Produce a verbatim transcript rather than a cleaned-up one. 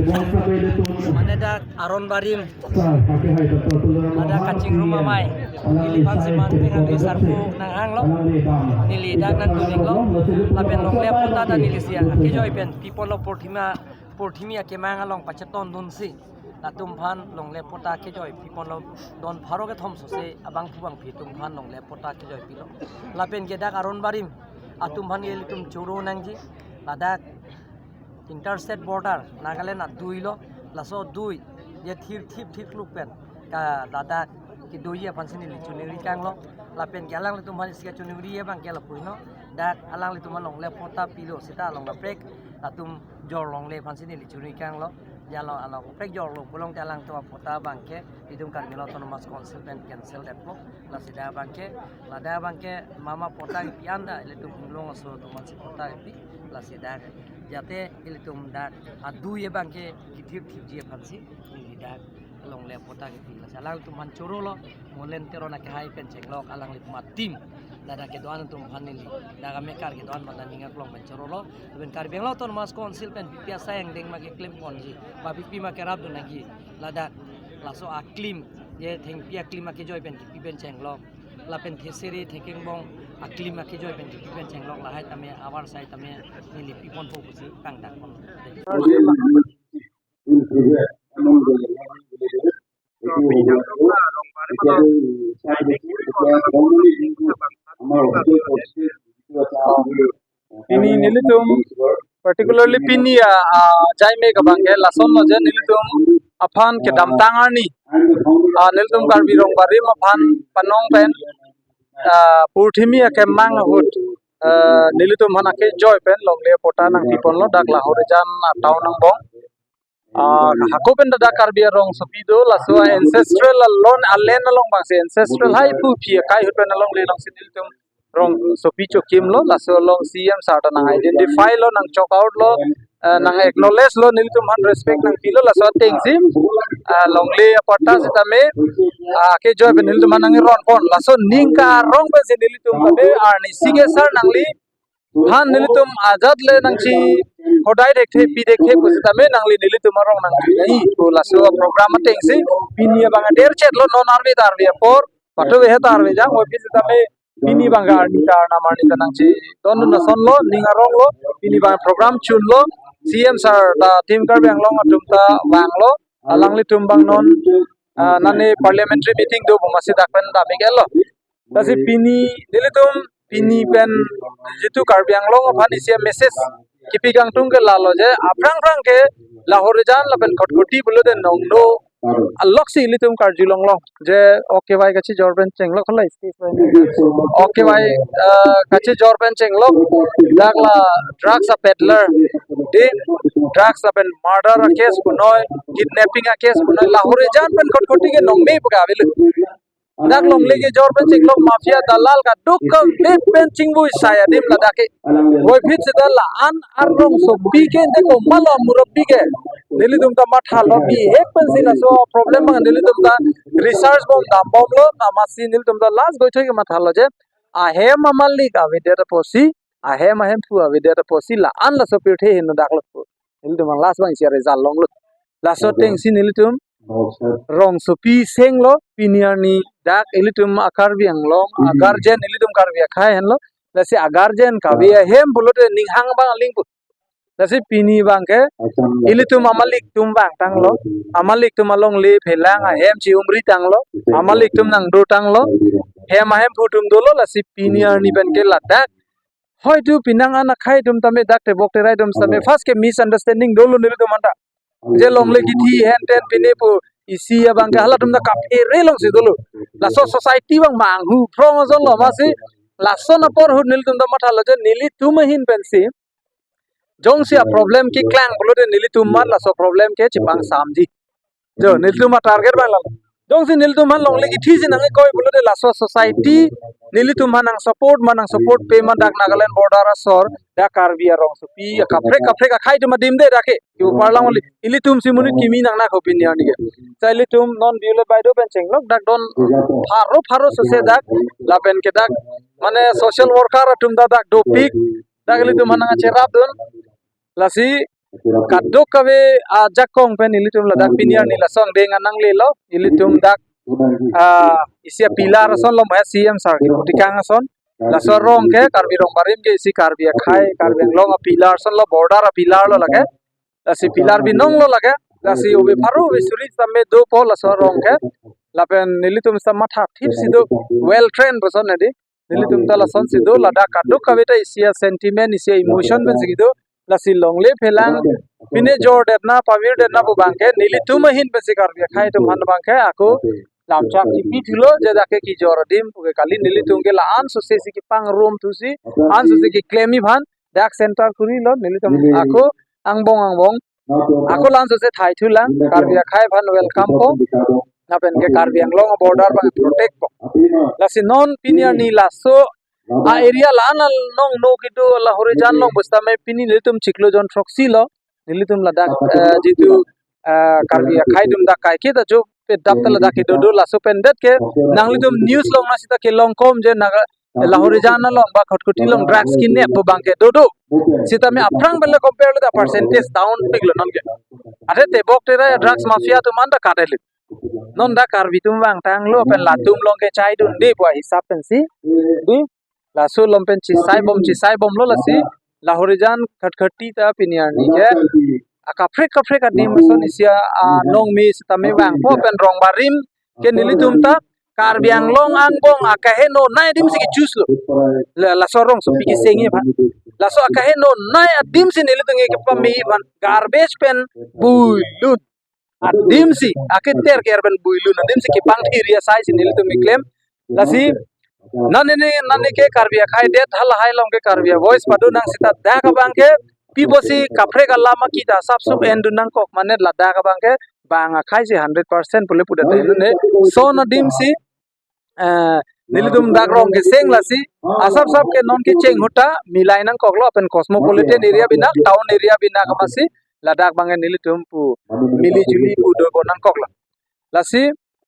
Mane dak aron barim, ada kachingrum amei, neliphan si man pengan dui sarpo nanghanglo, neli dak nangdunlo, lapen longle patta ta neli si akejoi pen piponlo, porthima, porthimi akemang along pachetondunsi, latum aphan longle patta kejoi piponlo, don pharo kethom sose abangphu bangphi atum aphan longle patta kejoi pilo, lapen ke dak aron barim atum aphan ke ilitum choro nangji, ladak interstate border Nagaland adui lo, laso adui je thir thip thir kluk pen ka ladak kedoji aphan si neli choningri tanglo, lapen ke alanglitum aphan isi kachoningri abang ke lapu-i no, dak alanglitum along longle patta pilo seta along kaprek atum jor longle aphan si neli choningri tanglo, jalo along kaprek jorlo pulote alangtum apatta abang ke itum Karbi Anglong Autonomous Council pen cancel detpo, lasi dak abang ke, ladak abang ke mama patta pi anda ilitum Hunglong aso atum aphan si patta pi, lasi dak jate ilitum dak adui abang ke kithip thipji aphan si neli dak longle patta kipi, lasi alangtum aphan chorolo, Molen Teron akehai pen chenglok alanglitum ateam, ladak kedo-an atum aphan neli dak amekar kedo-an mata ning aklong pen chorolo, lapen Karbi Anglong Autonomous Council pen pipi asai angdeng ma keklem ponji, ba pipi ma kerapdun nangji, ladak laso aklim, je thengpi aklim akejoi pen kipi pen chenglok, lapen thesere thekengbong aklim akejoi pen kipi pen chenglok, lahai tame abar sai tame neli piponpo pusi kangdak pon. Pini nelitum, particularly pini a, a, jaime abang ke lasonlo je nelitum aphan kedamtang arni, a, nelitum Karbi Rongbarim aphan panong pen, a, porthimi akemang ahut, a, nelitum aphan akejoi pen longle patta nangpiponlo dak Lahorijan a-town angbong. A, hako pen dak Karbi arongsopi do, laso ancestral alon, alen along abang si ancestral haiphu aphi akai ahut pen alongle along si nelitum rongsopi chokimlo, laso along C M sir ta nang identify lo, nang chok out lo, a, nang acknowledge lo, nelitum aphan respect nangpilo, laso ateng si, a, longle apatta sitame, a, akejoi pen nelitum aphan nangronpon, laso ning karong pen si nelitum tame arnisi ke sir nangli aphan nelitum ajat le nangchihodai thekthe pi thekthe pusitame nangli nelitum arong nangji nai pu laso program ateng si pini abang ader chetlo, non arve ta arve apor, patu vehe ta arve jang, oi pusitame pini abang arni ta arnam arni ta nangchedondun asonlo, ning aronglo, pini abang program chunlo, C M sir ta Team Karbi Anglong atum ta vanglo, alanglitum abang non, a, nane parliamentary meeting do pu masi dak pen dam ik-etlo. Lasi pini nelitum pini pen jitu Karbi Anglong aphan isi message kipi kangtung ke lalo je aphrang phrang ke Lahorijan lapen Khatkhati pulote nongno alok si ilitum karjulonglong je, okay, vai kachijor pen chenglok, kholai stage vai. Okay, vai, eh, kachijor pen chenglok, dak la drugs a peddler, di drugs lapen murder a case punoi, kidnapping a case punoi, Lahorijan pen Khatkhati ke nongme pu ke avelo. Dak longle kejor pen chenglok mafia dalal kadokave pen chingvui sai adim ladak ke. Voiphit seta la-an arongsopi ke de komatlo amurabbi ke nelitum ta mathalo, bihek pensi laso problem abang nelitum ta research bom dambomlo, ta masi nelitum ta last goithoi ke mathalo je ahem amalik avedet apotsi, ahem ahemphu avedet apotsi la-an laso pirthe henlo dak lo. Nelitum last abang isi result longlo. Laso ateng si nelitum rongsopi senglo, pini arni dak ilitum a-Karbi Anglong a-guardian, ilitum Karbi akhei henlo. Lasi a-guardian kave ahem pulote ning hang abang aling pu. Lasi pini abang ke ilitum amalik atum vangtanglo, amalik atum alongle phelang ahem chi-umri tanglo, amalik atum nangdotanglo, hem ahemphu atum dolo, lasi pini arni pen ke ladak hoitu penang an akhei atum tame dak tebok terai atum tame first ke misunderstanding dolo nelitum anta. Je longle kithi henten pine pu isi abang ke halatum ta kaphere along si dolo. Laso society abang manghu phrong ason lo masi lason apor ahut nelitum ta mathalo je nelitum ahin pensi jongsi a-problem keklang pulote nelitum aphan laso problem ke chepangsamji. Jo, nelitum a-target abang lalo. Jongsi nelitum aphan longle kithi si nang-ikoi pulote laso society nelitum aphan nang-support ma nang-support pe ma dak Nagaland border asor, dak Karbi arongsopi akaprek kaprek akhei atum adim de dak ke. Yo parlang oli. Ilitum si monit kimi nang na kopin ya ni ke. Sa ilitum non biule baido pen chenglok dak don pharo pharo sese dak lapen ke dak mane social worker atum ta dak dopik, dak ilitum aphan nangcherapdun. Lasi kadokave ajakong pen nelitum ladak pini arni lason deng anang lelo, nelitum dak ah, isi a pillar ason lo, C M sir keputikang ason. Laso arong ke Karbi Rongbarim ke isi Karbi akhai, Karbi Anglong a pillar ason lo, border a pillar lo lake. Lasi pillar binong lo lake. Lasi ove pharo ove suri tame dopo laso arong ke. Lapen nelitum sita matha thip si do, well trained person nadi. Nelitum ta lasonsi do, ladak kadokave ta isi a sentiment, isi a emotion pensi kedo. Lasi longle phelang, pine jordetna, pavirdetna pu abangke nelitum ahin pensi Karbi akhai atum aphan abangke ako lamchak kipi thulo, je dak ke kejor adim puke kali, nelitum ke la-an sose si kepangrum thusi, an sose keklemji aphan dak center kurilo, nelitum ako angbong angbong ako la-an sose thai thulang, Karbi akhai aphan welcome po. Lapen ke Karbi Anglong border abang protect po. Lasi non pini arni laso a area la-an along no kedo Lahorijan along pu sitame pini nelitum chiklo jon throksi lo. Nelitum ladak, eh, jitu, eh, Karbi akhai atum dak kaiketa jo pedap ta ladak kedo do, laso pen det ke nanglitum news along na sita kelongkom je Naga Lahorijan along ba Khatkhati along drugs kinep pu abangke dodo. Sitame aphrang pen le compare le ta percentage down pik lo non ke. Athe tebok terai drugs mafia atum anta kadet le. Non dak Karbi atum vangtang lo pen latum along ke chai dunde pu ahisap pensi. Di laso along pen chisai bom, chisai bom lo lasi. Lahorijan Khatkhati ta pini arni ke akaprek kaprek adim ason isi a, ah, nongmi sitame vangpo pen Rongbarim ke nelitum ta Karbi Anglong angbong akaheno nai adim si ke-choose lo. La, laso arong sopi kesengji aphan. Laso akaheno nai adim si nelitum ke kepame aphan garbage pen builun adim si, aketer ker pen builun adim si kepangthir asai si nelitum keklem. Lasi non neli, non neli ke Karbi akhai det halahai along ke Karbi a voice pado nang sita dak abangke pi pusi kaprek alam akita asap sup en dun nangkok, mane ladak abangke bang akhai si hundred percent pule pudet ne. Lason adim si, eh, nelitum dak rong keseng lasi asap sap ke non kecheng ahut ta milai nangkok lo, pen cosmopolitan area binak, town area binak amatsi ladak abangke nelitum pu mili juli pu dopo nangkok lo. Lasi